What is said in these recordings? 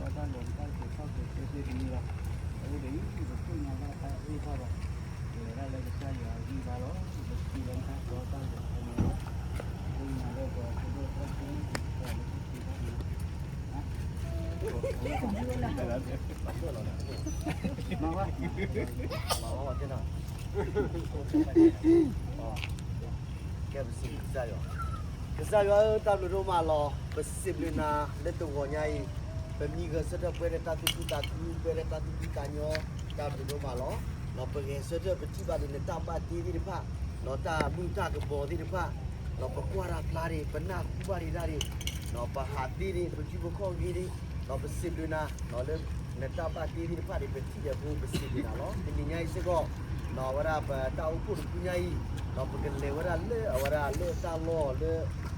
တၢ်လီၢ်တၢ်က့ၤထီၣ်က့ၤသ့သ့တမံၤလီၤ. အအိၣ်ဒီးအံၤ ပခိၣ်ညါဘၣ်တၢ်အ့ၣ်ထီၣ်ဒီး ပလဲၤတၢ်လၢကစၢ်ယွၤအဂံၢ်ဘါလီၤ. ပစံးလၢနတၢ်ကီတၢ်ခဲအဃိန့ၣ်လီၤ. ပခိၣ်ညါလၢပှၤဖိဒိၣ်တၢ်ဖိ ပှၤလၢခိၣ်ခံတၢ်န့ၣ်လီၤ. မၤဝဲ ကဲပစံးကစၢ်ယွၤ, ကစၢ်ယွၤဧၢ တၢ်ဘျုးဒိၣ်မးလီၤ. ပစံးဘျုးနၤလၢတဂီၤညါအံၤ, ပမံဂဲၤဆၢထၢၣ်ပှဲၤဒီးတၢ်သူၣ်ခုသးခု ပှဲၤဒီးတၢ်သူၣ်ဖှံသးညီ, တၢ်ဘျုးဒိၣ်မးလီၤ. ဒီးပဂဲၤဆၢထၢၣ်ပထံၣ်ဘၣ်ဒ်နတၢ်ဘၣ်တ့သ့ၣ်တဖၣ်, ဒီးတၢ်မုၢ်တၢ်ကဘီသ့ၣ်တဖၣ်, ဒီးပကွၢ်တၢ်ဖျါန့ၣ် ပနၢ်ဟူဘၣ်ဒံးတၢ်န့ၣ်, ဒီးပဟးသ့န့ၣ် ပထံပကီၢ်ဂ့ၤန့ၣ်, ဒီးပစံးဘျုးနၤ ဒီးလၢနတၢ်ဘၣ်တ့သ့ၣ်တဖၣ်န့ၣ် ပထံၣ်ဒီးဖိ ပစံးဘျုးနၤလီၤ. တနံၤညါအံၤစ့ၢ်ကီး ဒီးအဝဲဒၣ်ပတၢ်အိၣ်ဖှိၣ်တဖုညါအံၤ, ဒီးပကလဲၤဝဲဒၣ်လၢအဝဲဒၣ်လၢတၢ်လီၢ်လၢ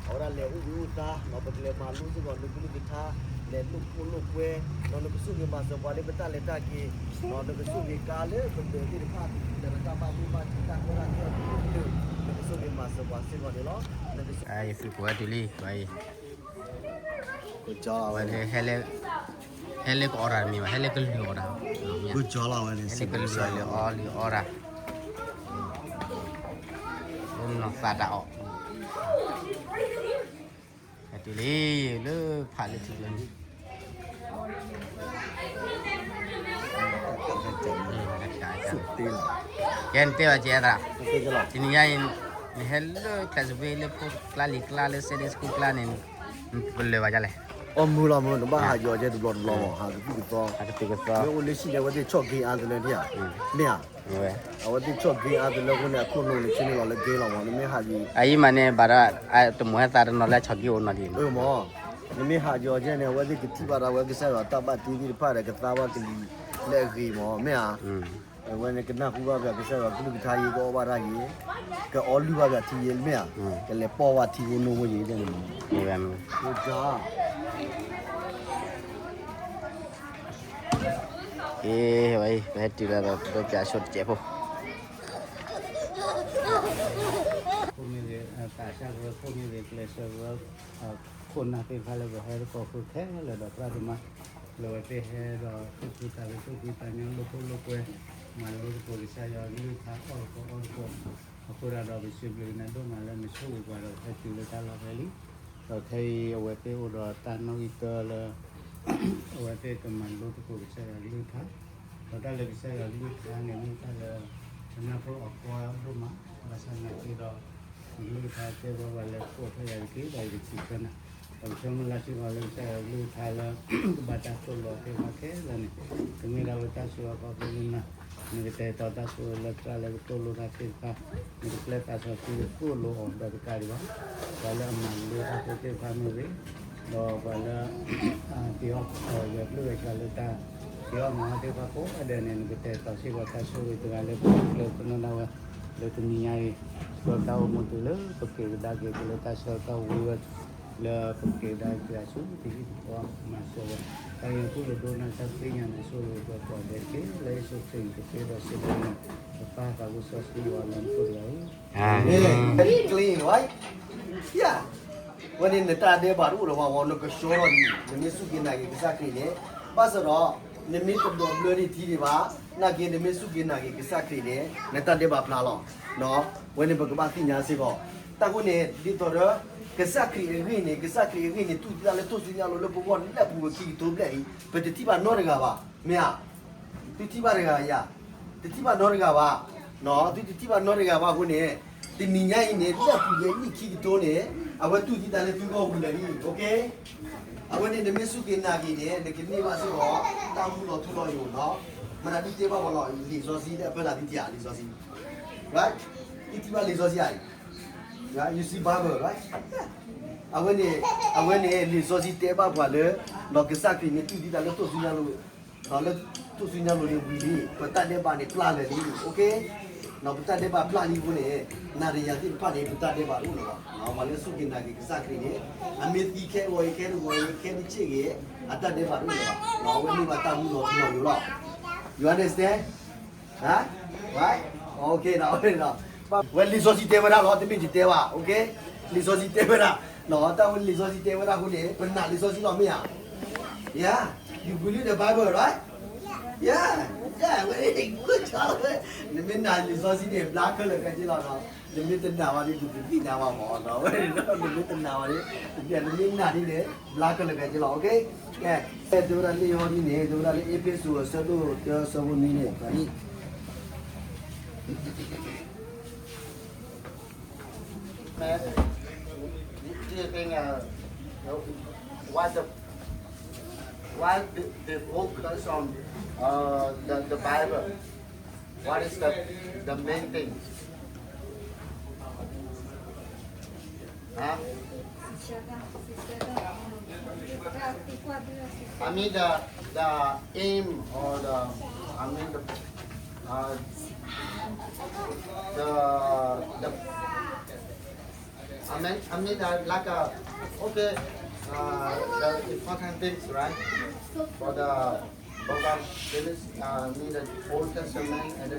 အဝဲဒၣ်လဲၤအိၣ်ဘှံးအိၣ်သါ, ဒီးပကလဲၤမၤလိစ့ၢ်ကီးလၢကလုၢ်ကထါ, လဲၤလိာ်ခိၣ်လိာ်ကွဲ, ဒီးနကဆိၣ်ဂ့ၤမၤစၢၤပှၤလၢပတၢ်လဲၤတၢ်က့ၤ, ဒီးနကဆိၣ်ဂ့ၤကါလၢပဒၢးသ့ၣ်တဖၣ်, ဒီးပတၢ်ဘၣ်မူဘၣ်ဒါတၢ်ကီတၢ်ခဲအပူၤ, နကဆိၣ်ဂ့ၤမၤစၢၤပှၤစ့ၢ်ကီးန့ၣ်လီၤ. နကဆိၣ်ဂ့ၤ ယသုကိးဝဲတုၤလံ ဝဲအံၤ ဝဲလၢ ဟဲလၢကအီၣ်တၢ်တမ့ၢ်ဘၣ်, ဟဲလၢကလုၢ်အီၣ်တၢ်, ဟဲလၢကလုၢ်အီၣ်လၢအီလံအီတၢ်, လၢနီၢ်သးတၢ်အီၣ်, ဟဲတုၤလံ လၢဖးလၢထံကျါန့ၣ် ကဲနတဲဘၣ်ကဲသရၣ်, တနံၤညါအံၤ နဟဲလၢ class ဝ့ လၢဖိကျါလံၤကျါလၢ Sunday school ကျါန့ၣ် ပလၢာ်ဘၣ်ဒ်လဲၣ်. အီၣ်မူလီၤမူ နဘၣ်ဟးယီၤကဲတဘျီတဘျီမး ဟးကသူၣ်ကသီ, ဟးကသူၣ်ကသီ, မ့ၢ်အိၣ်လၢဟံၣ်န့ၣ် အဝဲသ့ၣ်ဆီၣ်က့အါတလၢဒံးဧါ, မ့ၢ်ဧါ, အဝဲသ့ၣ်ဆီၣ်က့အါတလၢအဃိန့ၣ် အခိၣ်နူာ်န့ၣ် ဆ့န့ၣ်လီၤလၢကဲလီၤမး နမ့ၢ်ဟးယံၤ အအံၤမးန့ၣ် ဘၣ်ဒီး တမိၣ်ဟဲသးတနီၤလၢဆီၣ်က့အိၣ်နီၤဒံး, အမ့ၢ်ဟးယီၤကဲန့ၣ် အဝဲသ့ၣ်ကထံၣ်ဘၣ်ဒီးအဝဲကစၢ်ယွၤတၢ်ဘၣ်တ့သ့ၣ်တဖၣ်ဒီး ကသါဘၣ်ကလံၤလၢအဂ့ၤမး မ့ၢ်ဧါ, အဝဲန့ၣ်ကနၢ်ဟူဘၣ်ပှၤကစၢ်ယွၤကလုၢ်ကထါယံၤ ကအီၣ်ဘၣ်တၢ်ယံၤ ကအီလုၢ်ဘၣ်ပှၤထံယံၤ မ့ၢ်ဧါ, ကလဲၤပိာ်ဘၣ်ထံဖိနိဖိယံၤန့ၣ်, က့ ဝဲအံၤ ပဟဲတုၤလၢဒီး ပဒိးပၠးဆိတစဲးဖိ ခိၣ်မ့ၢ်ဂ့ၤ, သးစၢ်ကရၢခိၣ်မ့ၢ်ဂ့ၤ, ကျဲးစၢးကရၢခိၣ်နၢ်သ့ၣ်တဖၣ်လၢပဟဲသကိးဃုာ်ခဲလၢာ်ဒီးသရၣ်သမါ, လၢအဝဲသ့ၣ်ဟဲဒီးသူၣ်ဖှံသး, သူၣ်ဖှံသးညီ လိာ်ခိၣ်လိာ်ကွဲ, မၤလိသကိးကစၢ်ယွၤကလုၢ်ကထါ အီၣ်သကိးအီသကိး, အဃိသတးဒီး ပစံးဘျုးက့ၤနၤဒိၣ်မးလၢနဆိၣ်ဂ့ၤပှၤဒီး ပဟဲတုၤလၢတၢ်လီၢ်ဖဲလံ, ဒီးခဲအံၤအဝဲသ့ၣ်အိၣ်ဒီးတၢ်နီၣ်ဂံၢ်တၢလၢ အဝဲသ့ၣ်ကမၤလိသကိးကစၢ်ယွၤကလုၢ်ကထါ, ဒီးတၢ်လၢကစၢ်ယွၤကလုၢ်ကထါန့ၣ် မ့ၢ်တၢ်လၢ ပနၢ်ပၢၢ်အီၤကွၢ်ဒိၣ်မး, ဘၣ်ဆၣ်သနာ်က့ဒီး ကလုၢ်ကထါတဲဝဲ ပှၤလဲၤကိးထီၣ်ယၤတက့ၢ် ဒီးယကစံးဆၢနၤ, ဒီးပဆၢမုၢ်လၢ်စ့ၢ်ကီးလၢကစၢ်ယွၤကလုၢ်ကထါလၢ ကဘၣ်တၢ်သိၣ်လိသ့ၣ်တဖၣ်ခဲလၢာ်န့ၣ်, ကမ့ၢ်ဒၣ်ဝဲတၢ်ဆိၣ်ဂ့ၤအဖီခိၣ်လၢနၤ, နကတဲာ်ကတီၤတၢ်ဆိၣ်ဂ့ၤလၢသရၣ်လၢကသိၣ်လိတၢ်သ့ၣ်တဖၣ်, နကပျဲသးစီဆှံသိၣ်လိအီၤဒီးတကးဒံးဘၣ်, ပှၤလၢအမၤလိတၢ်ဖိသ့ၣ်တဖၣ်မ့ၢ်ဂ့ၤ, ဒီးပှၤလၢ သ့အီၣ်ဝဲၤဘျုးဝဲၤဆှးလၢတၢ် သ့အီၣ်မၤအီၣ်သ့ၣ်တဖၣ်ကိးဂၤဒဲးန့ၣ် နကတဲာ်ကတီၤစ့ၢ်ကီးတၢ်ဆိၣ်ဂ့ၤတဂၤလၢပှၤကျၢၤကနီၣ်ဒၣ်ဝဲ လၢတနံၤညါအံၤ, ဆှၢတၢ်အိၣ်မူတုၤလၢပက့ၤကဒါက့ၤတုၤလၢတၢ်ဆၢကတီၢ်ဝံၤဝဲ လၢပက့ၤကဒါက့ၤအဆူတဟံၣ်တဃီမၤစၢၤဝဲ, တၢ်ဂ့ၢ်ခိၣ်လိာ်ဒိနၢ်တၢ်ဃ့ညါန့ၣ် ဆိၣ်ဂ့ၤပှၤကိးဂၤဒဲးတက့ၢ် လၢယ့ၣ်ၡူးခရံာ်နကသ့ဒီးစံးဘျုးနၤ, ပပၢ်သးခုစီဆှံယွၤလၢနခိၣ်တဂၤအံၤ, အၤမ့ၣ်, very clean, right? Yeah. ဝဲန့ၣ်နတၢ်ဒဲးဘးတအိၣ်လၢၤဘၣ် နကဆှီထီၣ်ဒ်အံၤ နမ့ၢ်စူၢ်က့ၤနာ်က့ၤကစၢ်ခရံာ်န့ၣ်, ဘၣ်ဆၣ်ဒီး နမ့ၢ်တဒိးဘျၢဒံးထံဒံးဘၣ်, နာ်က့ နမ့ၢ်စူၢ်က့ၤနာ်က့ၤကစၢ်ခရံာ်န့ၣ် နတၢ်ဒဲးဘးဖျါလီၤ. ဝဲန့ၣ်ပကဘၣ်သ့ၣ်ညါစ့ၢ်ကီး, တၢ်ဃိန့ၣ် ဒ်သိးဒီး ကစၢ်ခရံာ်အဂ့ၢ်န့ၣ် ကစၢ်ခရံာ်အဂ့ၢ်န့ၣ် တူၢ်သံသးလၢထူၣ်စုညါလိၤလၢပဂီၢ်လၢပူၤပခံကထိဘျဲၣ်အံၤ ပတထံၣ်ဘၣ်နီတဂၤဘၣ်, မ့ၢ်ဧါ. သုထံၣ်ဘၣ်တဂၤယၤ, တထံၣ်ဘၣ်နီတဂၤဘၣ်, သုတထံၣ်ဘၣ်နီတဂၤဘၣ်အဃိန့ၣ်, တနံၤညါအံၤန့ၣ် လၢပူၤဝဲနံၣ်ခံကထိန့ၣ် အဝဲတူၢ်သံသးလၢသုဂီၢ်ဝံၤလၢာ်လံ, okay. အဝဲန့ၣ် နမ့ၢ်စူၢ်က့ၤနာ်က့ၤန့ၣ် နကန့ၢ်ဘၣ်စ့ၢ်ကီး တၢ်မူလီၤထူလီၤယိာ်နီၤ, မတၤဒုးတဲဘၣ်ပှၤလီၤ လံာ်စီဆှံလၢအပၢလၢသုထံၣ်ဧါ လံာ်စီဆှံ, right, သုထံၣ်ဘၣ်လံာ်စီဆှံဧါ, you see Bible, right. အဝဲန့ၣ်, အဝဲန့ၣ် လံာ်စီဆှံတဲဘၣ်ပှၤလၢ ဒီးကစၢ်ခရံာ်န့ၣ်တူၢ်သံသးလၢထူၣ်စုညါလိၤ ဒီးလၢထူၣ်စုညါလိၤန့ၣ်ဝံၤလံ ပတၢ်ဒဲးဘးန့ၣ်ပျၢ်လၢာ်လံ, okay. ပတၢ်ဒဲးဘးပျၢ်လံအဃိန့ၣ်, နၤဒီးယၤသ့ၣ်တဖၣ်န့ၣ် ပတၢ်ဒဲးဘးတအိၣ်လၢၤဘၣ်, ပှၤလၢစူၢ်က့ၤနာ်က့ၤကစၢ်ခရံာ်န့ၣ်, အမ့ၢ်သံခဲဂီၤအံၤ ခဲတဂီၤအံၤ ခဲတဆ့ဂ့ၤ, အတၢ်ဒဲးဘးတအိၣ်လၢၤဘၣ်, အဝဲန့ၣ်ဘၣ်တၢ်မူလီၤထူလီၤယိာ်လီၤ, you understand? Okay, ဝဲလံာ်စီဆှံတဲဝဲဒၣ်လီၤ, တမ့ၢ်ယတဲဘၣ်, okay. လံာ်စီဆှံတဲဝဲဒၣ်, တၢ်ဝဲလံာ်စီဆှံတဲဝဲဒၣ်အဃိန့ၣ် ပနာ်လံာ်စီဆှံလီၤ မ့ၢ်ဧါ, yeah. You believe the Bible, right? Yeah, yeah, very good job. နမ့ၢ်နာ်လံာ်စီဆှံန့ၣ် ဘျါခဲလၢာ်ခဲဆ့လီၤနီၤ. နမ့ၢ်တနာ်ဘၣ်ဒီး နတသ့ၣ်ညါဘၣ်မးနီၤ. ဝဲန့ၣ်ဒီး နမ့ၢ်တနာ်ဘၣ်ဒီး နမ့ၢ်နာ်ဒ်န့ၣ် ဘျါခဲလၢာ်ခဲဆ့လီၤ. Okay, ကဲ, တဲဝဲဒၣ်လၢယဟီဒ်န့ၣ် တဲဝဲဒၣ်လၢအ့းဖ့းစူးအဆၢဒိၣ်တၢ အဆၢဖိနွံန့ၣ် ဖးလံ Do you think, uh, why the, why they, they focus on, uh, the, the Bible? What is the, the main thing? Huh? I mean the, the aim or the, I mean the, uh, the, the, I mean, I mean, uh, like, uh, okay, uh, the important things, right? For the, for the, there is, uh, I mean, the Old Testament and the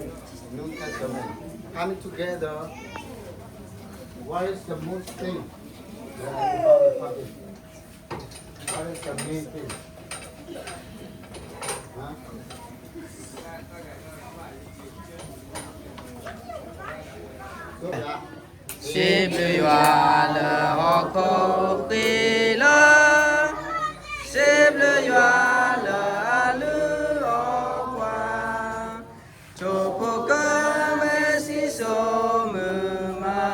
New Testament coming together. What is the most thing? What is the main thing? Huh? စံးဘျုးယွၤလၢဟီၣ်ခိၣ်ဃ့လီၤ, စံးဘျုးယွၤလၢအလုၢ်အီၣ်ပှၤ, ထိၣ်ဖိကီၢ်ဖိစံၣ်စိၤမုာ်မး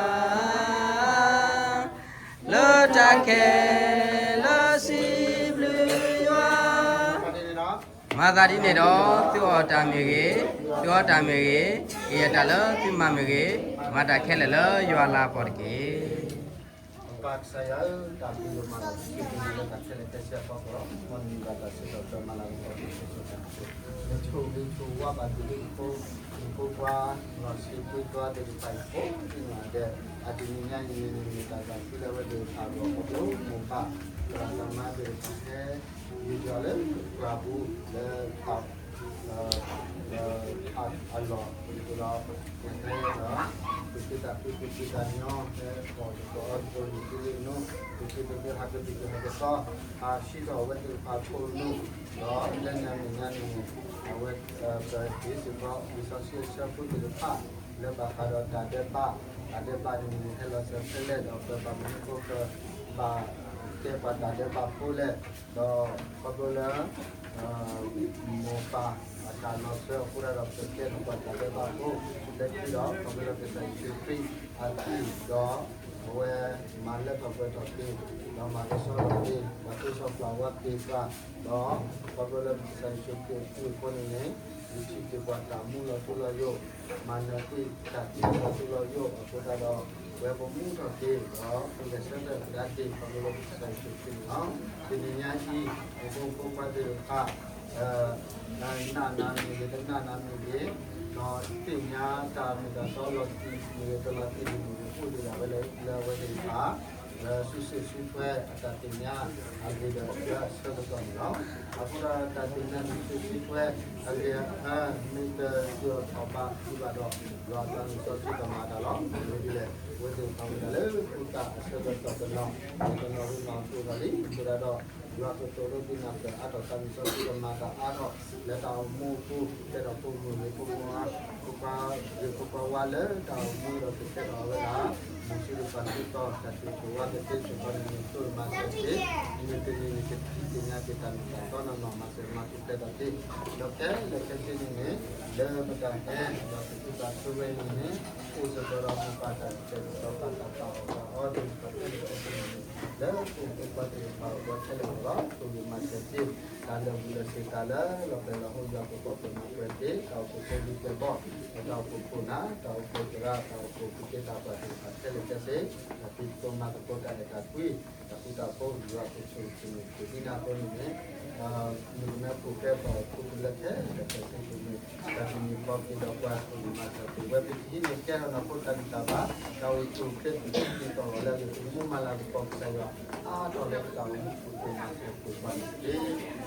လၢတၢ်ခဲလၢာ်စံးဘျုးယွၤ. မၤသးဒ်န့ၣ်ဒီး သုအီၣ်တၢ်မ့ၢ်ဂ့ၤ, သုအီတၢ်မ့ၢ်ဂ့ၤ, ကယဲၢ်တၢ်လၢသုမၤမ့ၢ်ဂ့ၤ, မၤတၢ်ခဲလၢာ်လၢယွၤလၤကပီၤတက့ၢ်. ပၢ်ကစၢ်ယွၤဧၢ, တၢ်ဘျုးဒိၣ်မးလီၤ. စံးဘျုးနၤလၢတၢ်ခဲလၢာ်ခဲဆ့အဖီခိၣ်လီၤ. မ်နံၤဘၣ်တၢ်ဆၢကတီၢ်မၤလၤကပီၤ တၢ်ဆိၣ်ဂ့ၤဆိၣ်ဝါဘၣ်ဒ်န့ၣ်အဃိ, နဆိၣ်ဂ့ၤဆိၣ်ဝါဘၣ်ဒ်န့ၣ်အဃိ, နဖိခွါ လီၤဆံးကွံာ်သွါသ့ၣ်တဖၣ်အံၤ ကိးဒ်နီၢ်ဂၤဒဲး, အတနံၤညါအံၤန့ၣ် မ့ၢ်တၢ်သးခုလၢအဝဲသ့ၣ်တဖၣ်အဂီၢ် ခီဖျိမိၢ်ပၢ် သရၣ်သမါသ့ၣ်တဖၣ်ဟဲ ယူၤယွၤလၢပှၢ်ပူၤလၢ အလီၢ် ပကတိၤဒီး ပကဟဲဒီး ပက့ၤတၢ်ဖုးပက့ၤတၢ်ညီ ဟဲအီၣ်တကိးအီတကိး ယံာ်က့ၤလံနီၤ ပက့ၤပကဟးက့ၤပက့ၤဟးက့ၤသီ ဟးဆှံထီၣ်အဝဲသ့ၣ်တဖၣ်အဖိအလံၤ ဒီးလၢညါမုၢ်ညါန့ၣ် အဝဲ ပဟ့ၣ်စ့ၢ်ကီး လံာ်စီဆှံအဆၢဖိသ့ၣ်တဖၣ် လၢဘၣ်ဃးဒီးတၢ်ဒဲးဘး တၢ်ဒဲးဘးန့ၣ် ဟဲလီၤစၢၤဖဲလဲၣ်ဒီး ပဘၣ်မနုၤအဃိ ပဘၣ်ကဲပှၤတၢ်ဒဲးဘးဖိလဲၣ် ဒီးခီဖျိလၢ မိၢ်ပၢ်အတၢ်လီၤစၢၤအဃိဒီး ပကဲထီၣ်ပှၤတၢ်ဒဲးဘးဖိ လၢခံဒီး ခီဖျိလၢကစၢ်ယ့ၣ်ၡူးခရံာ်အသွံၣ်ဒီး အဝဲမၤလၢထီၣ်ပှဲၤထီၣ်က့ၤ ဒီးမၤကဆှီထီၣ်က့ၤ ပှၤသ့စီပျၢ်ဝဲသ့ၣ်တဖၣ် ဒီးခီဖျိလၢကစၢ်ယ့ၣ်ၡူးခရံာ်အသွံၣ်အဃိန့ၣ်န့ၣ် ယထံၣ်က့ၤပှၤတၢ်မူလီၤထူလီၤယိာ် မၤနၢၤကွံာ်တၢ်သံလီၤထူလီၤယိာ်အဃိသတးဒီး ပဝဲပမူထီၣ်က့ၤ ဒီးပကဆၢထၢၣ်ကဒါက့ၤ ခီဖျိလၢကစၢ်ယ့ၣ်ၡူးခရံာ်န့ၣ်လီၤ. တနံၤညါအံၤ ပဖိမုၣ်ဖိခွါသ့ၣ်တဖၣ် နာ်နၤမ့ၢ်ဂ့ၤ တနာ်နၤမ့ၢ်ဂ့ၤ ဒီးသ့ၣ်ညါတၢ်မ့ၢ်တၢ်တီလီၤတံၢ်မ့ၢ်ဂ့ၤ တလီၤတံၢ်မ့ၢ်ဂ့ၤ အိၣ်ဒံးဒၣ်ဝဲလၢ လၢအဝဲသ့ၣ်တဖၣ် လၢစုစ့ၣ်စုထွဲအတၢ်သ့ၣ်ညါအဂ့ၢ်ဒီး လၢအဆၢကတီၢ်န့ၣ်လီၤ. အဃိဒီးတၢ်သ့ၣ်ညါစုစ့ၣ်စုထွဲအဂ့ၢ်အကျိၤ မ့ၢ်တဒုးထီၣ်ဘးဒံးဘၣ်ဒီး ယွၤအသးစီဆှံကမၤတၢ်လီၤ. မ့ၢ်ဒ်လဲၣ် အဝဲသ့ၣ်တဖၣ်မ့ၢ်တၢ်လၢဃုသးအဆၢကတီၢ်တနီၤ တနီၤရူၢ်နီၢ်အသိးဒီးလံ အဃိဒီး ယွၤကသိၣ်လိသ့ၣ်နၢ်ပၢၢ်အါထီၣ် သးစီဆှံကမၤတၢ်အါထီၣ် လၢတၢ်အိၣ်မူအပူၤ ကဲထီၣ်ဖိမုၣ်ဂ့ၤ ဖိမုၣ်ဂ့ၤ ဖိခွါဂ့ၤ ဖိခွါဝါလၢတၢ်အိၣ်မူဒီး ကကဲထီၣ်အဝဲဒၣ် မုၢ်ဆ့ၣ်တဖၣ်ဆ့ကတီၢ် တၢ်ဆိၣ်ဂ့ၤဆိၣ်ဝါကသ့စ့ၢ်ကီးန့ၣ် နသိၣ်မၤစၢၤက့ၤ မ့ၢ်တနံၤန့ၣ်ကထံၣ်သ့ၣ်ညါက့ၤတၢ်မ့ၢ်တၢ်တီနီၢ်နီၢ် မၤစၢၤမၤပူၤဖျဲးထီၣ်က့ၤ ဒီးခဲလၢာ်ခဲဆ့န့ၣ်န့ၣ် လၢပတၢ်ဟဲ ဒီးပသုးပာ်ဆိဝဲအံၤန့ၣ် အိၣ်စ့ၢ်ကီးဒီးမိၢ်ပၢ်တၢ်ကတဲာ်ကတီၤ ပတၢ်သးပာ်အီၤဒီးပတၢ်တဲန့ၣ်အဃိန့ၣ် လၢပဖိမုၣ်ဖိခွါသ့ၣ်တဖၣ်အဂီၢ်ခဲလၢာ်န့ၣ်လီၤ. ဆိၣ်ဂ့ၤမၤစၢၤက့ၤ တၢ်လၢာ်ဘူၣ်လၢာ်စ့ၤ တၢ်လၢလီၤပှဲၤလီၤဟိ ယွၤကပီၤပှဲၤမၤပှဲၤက့ၤ တၢ်အိၣ်ဖှိၣ်ဖိလံၤပှဲၤဘီၣ် ဒီးတၢ်အိၣ်ဖှိၣ်ခိၣ်နၢ် တၢ်အိၣ်ဖှိၣ်သရၣ် တၢ်အိၣ်ဖှိၣ်ဖိက့တၢ်ပှၢ်သ့ၣ်တဖၣ်ခဲလၢာ်ခဲဆ့ တၢ်ဖံးသကိးမၤသကိး တၢ်အဲၣ်တၢ်ကွံ တၢ်ဃူတၢ်ဖိး ယွၤကဆိၣ်ဂ့ၤဆိၣ်ဝါက့ၤဒ်န့ၣ်အသိးန့ၣ်န့ၣ် မုၢ်ကမဲဖိၣ်ဃဲပှၤအိၣ်ဖှိၣ်ဖိလၢခဲလၢာ်ခဲဆ့န့ၣ် တၢ်တမံၤဃီက့ၤဒီးပှၤဆိၣ်ဂ့ၤမၤစၢၤက့ၤဝဲ ပကဟံးန့ၢ်ကဲထီၣ်န့ၣ်အဃိ တၢ်ဂံၢ်တၢ်ဘါ တၢ်အိၣ်ဆူၣ်အိၣ်ချ့ ပကမူမၤလၤကပီၤကစၢ်ယွၤ အါထီၣ်လၢပတၢ်အိၣ်မူပူၤ ပမၤစၢၤပှၤန့ၣ်တက့ၢ်.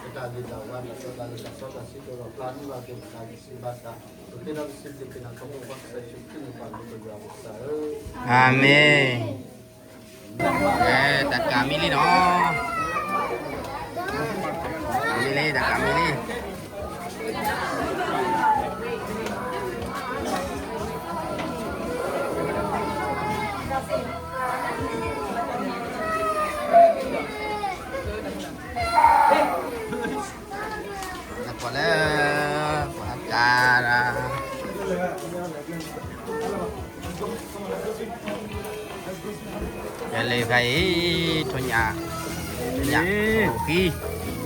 ပတၢ်ဂံၢ်တၢ်ဘါ တၢ်တီတၢ်လိၤ တၢ်စီတၢ်ဆှံ တၢ်လီၤဖျါန့ၢ်ဘၣ်က့ၤ ပတၢ်ဂံၢ်စၢ်ဘါစၢ် ပဃ့ဒီးပစံးဘျုးက့ၤနၤခီဖျိပကစၢ်ယ့ၣ်ၡူးခရံာ်န့ၣ် ပၢ်လၢပယွၤပကစၢ်ဧၢ, အၤမ့ၣ်. တၢ်ကၢ်မံလံနီၤ, မံလံ တၢ်ကမံၤလံ နကွၢ်လၢ ပှၤကါရၤ ယလဲၤခါအံၤ ထိၣ်ညၣ် ထိၣ်ညၣ် အိၣ်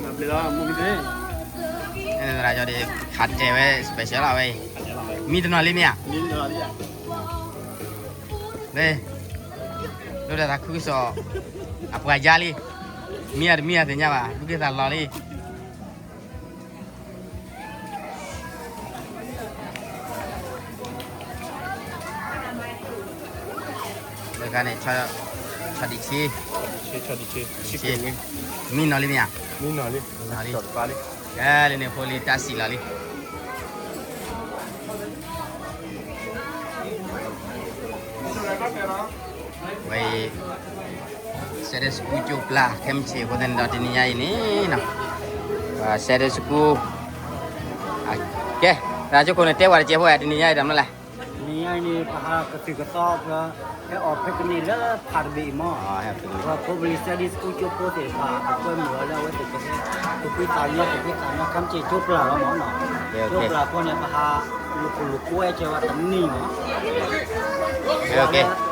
ဃံ သရၣ်ကၠီဒံး ခးတဲာ်ဝဲ special လီၤဝဲအံၤ မံတနီၤလံမ့ၢ်ဧါ လၢ ဒိၣ်တၢ်သးခုကစီၣ် အပှၤယါလံ မံအတမံအသ့ၣ်ညါဘၣ် ဒုးက့ၤသးလီၤလံ လၢခါန့ၣ် ဆီဒံၣ်ဆ့ မံနီၤလံမ့ၢ်ဧါ မံနီၤလံ ကဲလံန့ၣ် ဖိလံတၢ်စံၣ်လီၤလံ ဝဲအံၤ Sunday school ကၠိပျၢ် ခဲမုၢ်ဆ့ၣ်အဃိသတးန့ၣ်ဒီး တနံၤညါအံၤန့ၣ်နီၤ Sunday school ကဲ သရၣ်ကၠီခိၣ်န့ၣ် တဲပှၤတစဲးဖိဧါ တနံၤညါအံၤဒီးမနုၤလဲၣ် တနံၤညါအံၤန့ၣ် ပဟးကသုၣ်ကသီ ဟဲအီၣ် picnic လၢဖးတဘ့ၣ်အံၤမး ပှၤဖိပလံၤ Sunday school ကၠိဖိသ့ၣ်တဖၣ် ပကွဲမုာ်အီၤလၢအဝဲသ့ၣ်ကဟဲ ကဖှံသးညီ ကဖှံသးညီ ခဲမုၢ်ဆ့ၣ်ကၠိပျၢ်လီၤမးနီၤ ကၠိပျၢ်အဃိန့ၣ် ပဟးလိာ်ခိၣ်လိာ်ကွဲကဲဝဲတနံၤမး ပ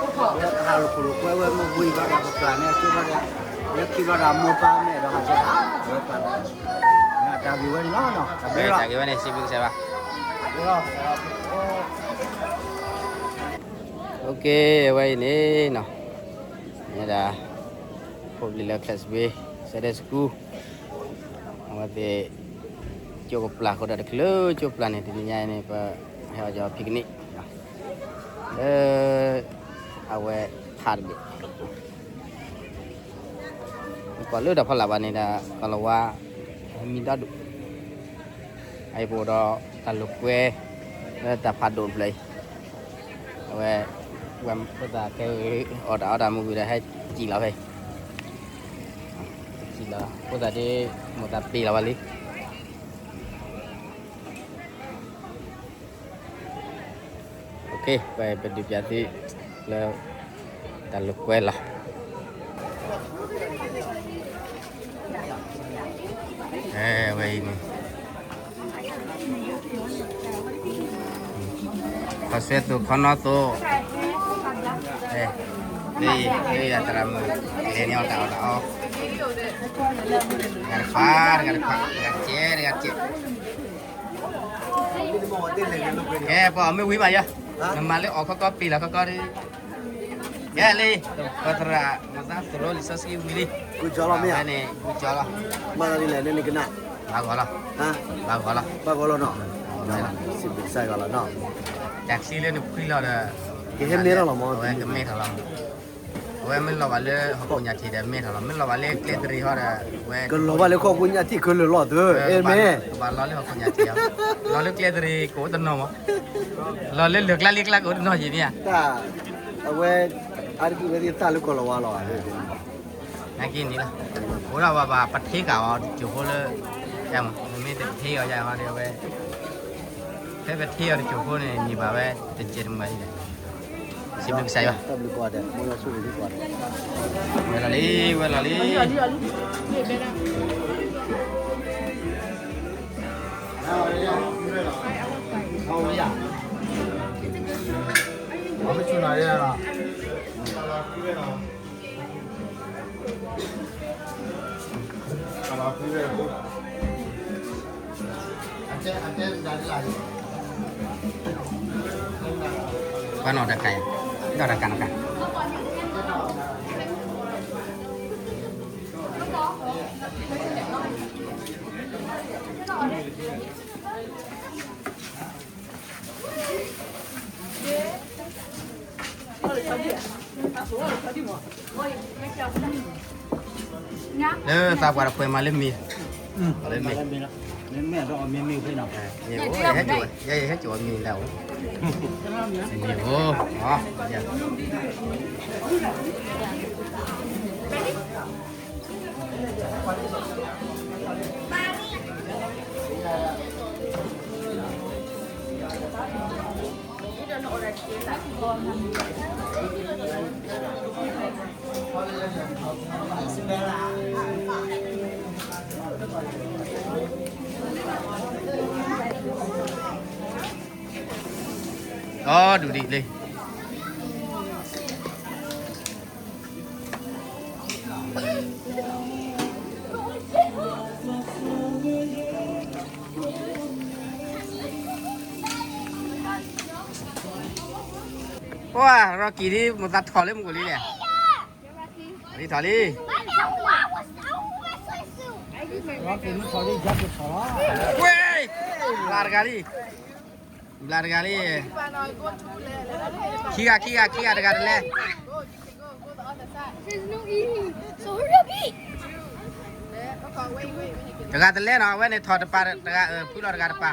ဟးလိာ်ခိၣ်လိာ်ကွဲဝဲမ့ၢ်ဝံၤဘၣ်ဒီး ပပျၢ်န့ၣ်ကၠိဘၣ်ဒီး လၢခံဘျီဒီးမိၢ်ပၢ်မ့ၢ်အဲၣ်ဒိးဟးကဲဘၣ် ဝဲပျၢ် တၢ်ဂ့ၢ်ဝဲန့ၣ်လီၤ တၢ်ဂ့ၢ်ဝဲန့ၣ် စံးဘျုးကစၢ်ဘၣ် အဝဲအံၤန့ၣ်နီၤ မ့ၢ်ဒၣ် ဖိပလံၤလၢ Class B Sunday School အဝဲသ့ၣ် ကၠိကပျၢ်အဃိဒီး တချုးကၠိပျၢ်န့ၣ် တနံၤညါအံၤန့ၣ် ပဟဲအီၣ်ကၠီ picnic လၢ အဝဲဖးတဘ့ၣ် ကွၢ်လၢတၢ်ဖီလာ်ဘၣ်န့ၣ်ဒီး ကီၢ်လၤဝါ ဟဲမံဒီဒူၣ် အအံၤပအိၣ်ဒီးတၢ်လိာ်ကွဲ လၢတၢ်ဖးဒိၣ်တဖျၢၣ်အံၤ အဝဲ ဝဲဖိသၣ်ခဲအံၤ အီၣ်တၢ်အီတၢ်မုၢ်ဝံၤဒီး ဟဲစံၣ်လီၤဖဲအံၤ စံၣ်လီၤ ဖိသၣ်ဒ် မိၢ်သးပ့ၤလီၤဝဲလံ ပဒုးပျးသုလၢ တၢ်လိာ်ကွဲလီၤ ဝဲအံၤန့ၣ် ခီၣ်စဲသိးခီနီသိး လၢယသရၣ်မုၣ် လဲၤန့ၢ်အီၣ်တၢ်အီၣ်တၢ်အီ တဂၤတခွး တဂၤတခွး တဂၤတကဲး တဂၤတကဲး ကဲ ပှၤအီၣ်မ့ၢ်ဝံၤဘၣ်ယၤ နမၤလၢအီၣ်ခီကီပ့ၤလီၤခီကီဒီး ကဲလံ ပသရၣ် မၤသးသရိာ်လံာ်စီဆှံဝံၤလံ န့ၣ် ဘၣ်ဂီၤလီၤ ဘၣ်ဂီၤလီၤ စံးဘျုးကစၢ်ယွၤလီၤနီၤ တၢ်ချံလၢနဖှံလီၤဒီး ကဟဲမဲထီၣ်လီၤမး အဝဲကမဲထီၣ်လီၤ အဝဲမ့ၢ်လီၤဘၣ်လၢဟီၣ်ခိၣ်ညၣ်ထံးဒီးမဲထီၣ်လီၤ မ့ၢ်လီၤဘၣ်လၢကျဲသရံးဟီဒီး အဝဲ ကလီၤဘၣ်လၢဟီၣ်ခိၣ်ညၣ်ထံးခဲလၢာ်လီၤသၢ ကဘၣ်လီၤလၢဟီၣ်ခိၣ်ညၣ်ထံး လီၤလၢကျဲသရံးကအိၣ်တနီၤမး လီၤလၢလၢၢ်ကျါလံကျါကအိၣ်တနီၤယံၤမ့ၢ်ဧါ အဝဲ အါတက့ၢ်ဝဲသ့ၣ်သၣ်လၢကီၢ်လီၤဝါလီၤ နာ်က့န့ၣ်လီၤ အိၣ်ဒၣ်ဘၣ်ဘၣ်ပထ့ကၤအီၤတစိၢ်ဖိလၢ မ့မ့ၢ်တထ့အီၤယၤဟီဒီးဝဲ ဖဲပထ့အီၤတစိၢ်ဖိန့ၣ် န့ၢ်ဘၣ်ဝဲတစဲးတမှဲၤလံ စံးဘျုးကစၢ်ယွၤ ဝဲလီၤလံ ဝဲလီၤလံ ပှၤနီၢ်တကးယၤ နီၢ်တကးနီၢ်ကး လၢသးပှၢ်တခွဲးမၤလၢမ့ၤ မ့ၢ်လၢမ့ၤ မ့ၢ်မ့ၢ်ဒီးမ့ၢ်မ့ၢ်ဖဲနီၤ ယဲယဟဲကၠီမ့ၤလၢအိၣ် မ့ၤအိၣ် အီ ယဲ Bye. အီ ဒူၣ်ဒံးလံ. ပှၤ Rocky ဒ် မိၢ်သးထီၣ်လၢမုၢ်ကီၢ်လံလဲၣ်. ထီၣ်လံ ထီၣ်လံ. ဝဲ ဘျါတဂၤလံ, ဘျါတဂၤလံ. ခံဂၤ ခံဂၤ ခံဂၤ တဂၤတလဲ. တဂၤတလဲနီၤ, အဝဲန့ၣ်ထီၣ်တပၤတဂၤ, ဖုလီၤတဂၤတပၤ.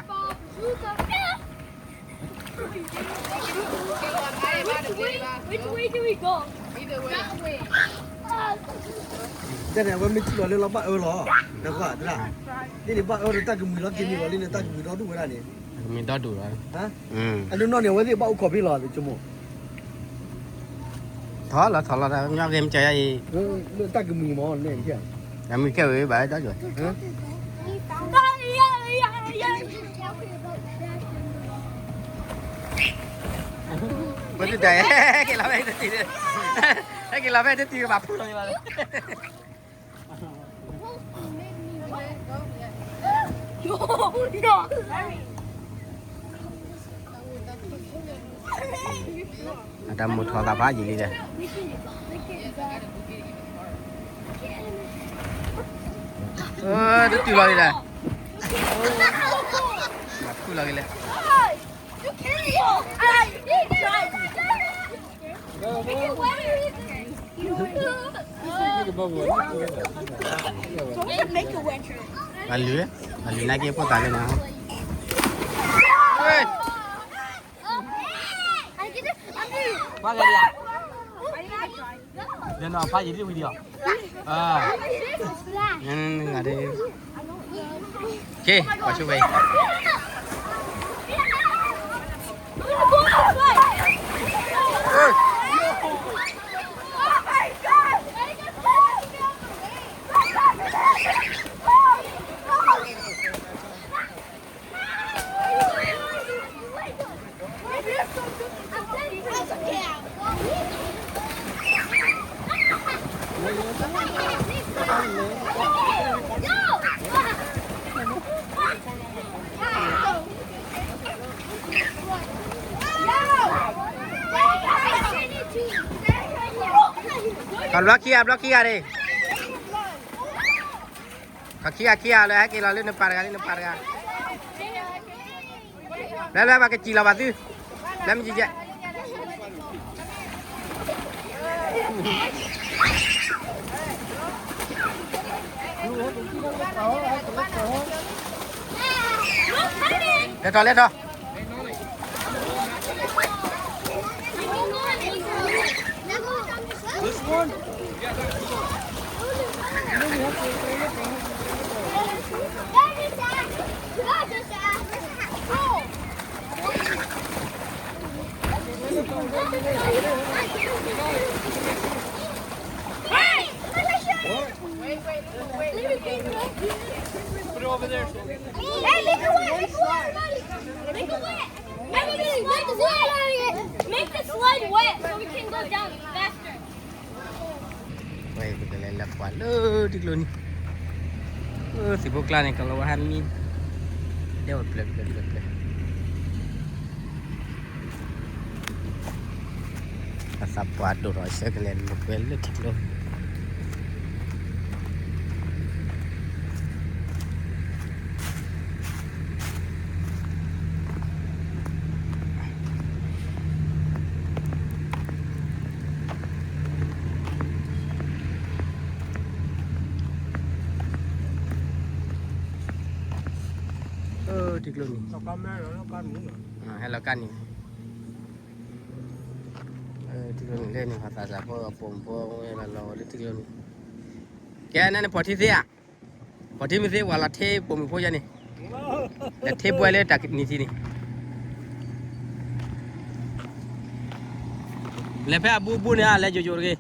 တဲန့ၣ် အဝဲမ့ၢ်ထံၣ်လီၤလၢလီၤဘၣ်အၢလီၤ, နကွၢ်တဒၣ်, ဒ်န့ၣ်ဘၣ်အၢဒီးတၢ်ကမှံၤလီၤက့ၤန့ၣ်လီၤလံန့ၣ် တၢ်ကမှံၤဒီဒူၣ်ဝဲဒၣ်န့ၣ်, ကမှံၤဒီဒူၣ်လီၤ. အနီၢ်နီၢ်န့ၣ် အဝဲသ့ၣ်ဘၣ်အိၣ်ခိးဖဲလီၤ ဆိကမိၣ်. ထီၣ်လီၤ ထီၣ်လီၤ ညီဂ့ၤမ့ၢ်ကၢ်ယါအံၤ, တၢ်ကမှံၤမ့ၢ်န့ၣ်, အမံၤကဲဝဲဘၣ်ဒီး ပတတဲ, ဟဲက့ၤလီၤဖဲတတုၤ, ဟဲက့ၤလီၤဖဲတတုၤကဘၣ်ဖုလီၤဘၣ်. အတၢ်မိၢ်ထီၣ်သးဖးယံာ်လံဒီး, တတုၤလီၤလံဒီး, ဖုလီၤက့ၤလဲၣ်. Make a wish. အလုၢ်, အလုၢ်နာ်က့ဖိသၣ်လၢနၤ. ဖးယံာ်လံ, ဒီးနီၤ ဖးယံာ်လံဝံၤဒီး, က့ၤ ပှၤဆိဝဲအံၤ. Block here, block here န့ၣ်. ခီခံဂၤခံဂၤလၢဟဲက့ၤလီၤလၢနပၤတဂၤလၢနပၤတဂၤ, လၢလၢပှၤကစံၣ်လီၤဘၣ်သု, လၢမ့ၢ်ယဲၢ်ယဲၢ်, လဲၤထီၣ်လဲၤထီၣ်. Put it over there. Hey, make a way, make a way, everybody. Make a way. Make the slide, make the slide wet so we can go down faster. ဝဲပကလဲၤလၢပှၤလၢထံကျိနံၤ, သံၣ်ဖိကျါန့ၣ် ကလီၤဝဲဟးမံ, ဒဲဝဲပျဲၢ်ပျဲၢ်ပျဲၢ်ပျဲၢ်. အသးပှၢ်ဒိၣ်ထီၣ်ဆၢကလဲၤလိာ်ကွဲလၢထံကျိ. ထံကျိနံၤ, ဟဲလီၤကါနံၤ, ထံကျိနံၤလၢန့ၣ် ပှၤသးစၢ်ဖိပိာ်မုၣ်ဖိဝဲလီၤလီၤဝဲလၢထံကျိနံၤ, ကဲန့ၣ်န့ၣ် ဖီၣ်ထံသ့ဧါ, ဖီၣ်ထံမ့ၢ်သ့ ပှၤလီၤထံပိာ်မုၣ်ဖိယဲန့ၣ်. လဲၤထ့ဘှဲလၢတၢ်နံၤထံန့ၣ်, လဲၤဖဲအဘူးဘူးန့ၣ် လဲၤယိာ်ယိာ်တဂ့ၤ,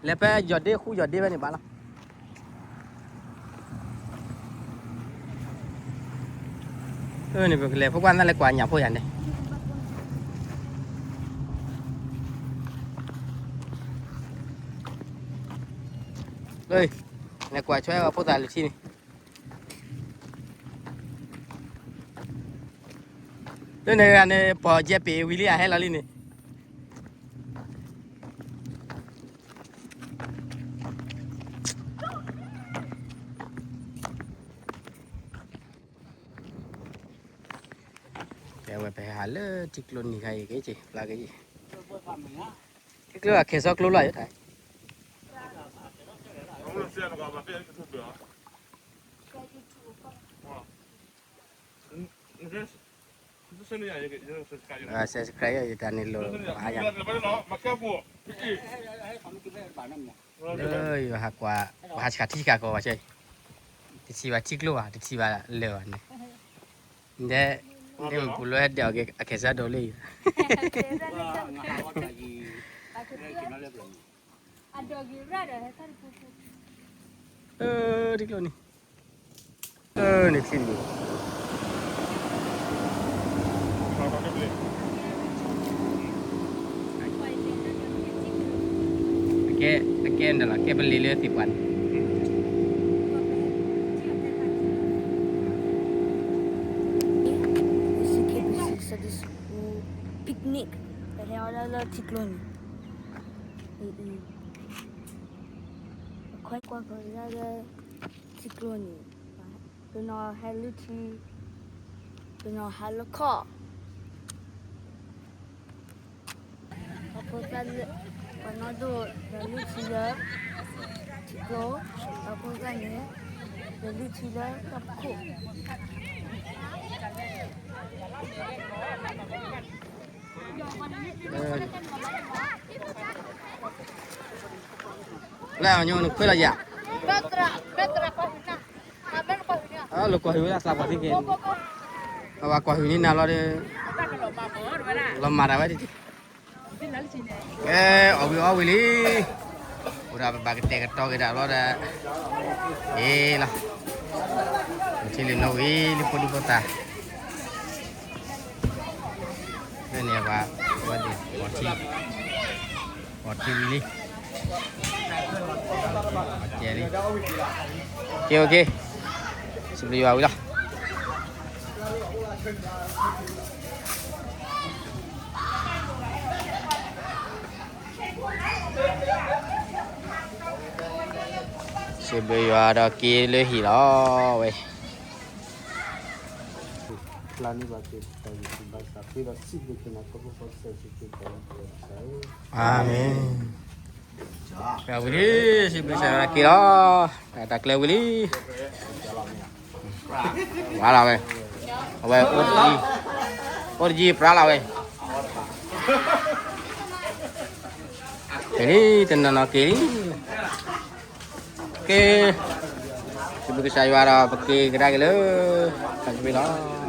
လဲၤဖဲယီၢ်ဒ့ဃူယီၢ်ဒ့ဖဲန့ၣ်ဘၣ်လီၤ. န့ၣ် ပကလဲၤဖိကွၢ်သးလၢကွၢ်ညၣ်ဖိယၤန့ၣ်, လဲၤကွၢ်ဆွဲအဖိသၣ်လၢထံန့ၣ်. လၢန့ၣ်ဂၤန့ၣ် ပီၢ်ယဲပ့ၤဝံၤလံ အဟဲလီၤလံန့ၣ်. ကဲဝဲ ပဟဲဟးလၢထံကျိနံၤခါအံၤက့ၤ ဖျါက့ၤ, ထံကျိအခဲစီကျိလီၤယိၤထါ. ဆဲးစခရၢၣ် ယတၢ်န့ၣ်လိၣ်မးယၤ, လၢယဟးကွၢ် ပဟးဆှးထံဆှးကီၢ်ဘၣ်ဆၢ, တထံၣ်ဘၣ်ထံကျိဘၣ် တထံၣ်ဘၣ်လၢၤဘၣ်န့ၣ်, ဒဲ ဒဲမ့ၢ်ပူၤလၢဟဲဒဲးအီၤက့ၤ အခဲစၢ်ဒိၣ်လၢယၤ, ထံကျိန့ၣ်, န့ၣ်ထံန့ၣ် အကဲပလံၤလၢသ့ၣ်ပှၢ်န့ၣ် Sunday school picnic ပဟဲအီၣ်ဒၣ်လၢထံကျိန့ၣ်, အံၤ ပခွဲကွၢ်ကဒါလၢထံကျိန့ၣ်, ပနီၤဟဲလၢထံ, ပနီၤဟးလၢခီၣ် အဖိသၣ်လၢ ပှၤနီၣ်ဒိၣ်ဒီးလုၢ်ထံလၢ ထံကျိ, အဖိသၣ်န့ၣ် ဒီးလုၢ်ထံလၢတၢ်ဖီခိၣ် လၢအညိနခွဲးလီၤယၤ, လၢကွၢ်ဟုၣ်ဝဲဒၣ်သးပှၢ်သ့ၣ်က့ၤ, အဝဲကွၢ်ဟုၣ်န့ၢ်နၤလီၤဒီး, လီၤမၤတၢ်ဝဲဒၣ်, ကဲအီၣ်ဝံၤအီဝံၤလံ, အိၣ်ဒီးပဘၣ်ကတဲာ်ကတီၤက့ၤဒၣ်လီၤဒီး, အ့လီၤ, ထံလံၤနီၣ်ဝံၤလံဖိဒံဖိသၣ်, ဖဲန့ၣ်ပှၤ, ပှၤထံ, ပှၤထံဝံၤလံ ကဲလံ, ကဲ, စံးဘျုးယွၤဝံၤလီၤ. စံးဘျုးယွၤဒီးက့ၤလၢဟံၣ်လီၤဝဲ အၤမ့ၣ်, ဝံၤလံ, စံးဘျုးစံးဘျုးက့ၤလီၤ, တၢ်ကျဲဝံၤလံ, ဝါလီၤဝဲ, အဝဲအိၣ်တယံၤ, အိၣ်တယံၤပြါလီၤဝဲ, က့ၤလံ, တနီၤနီၤက့ၤလံ, က့ၤ, စံးဘျုးကစၢ်ယွၤဒီး ပက့ၤကဒါက့ၤလၢ တၢ်ကမ့ၢ်လီၤ.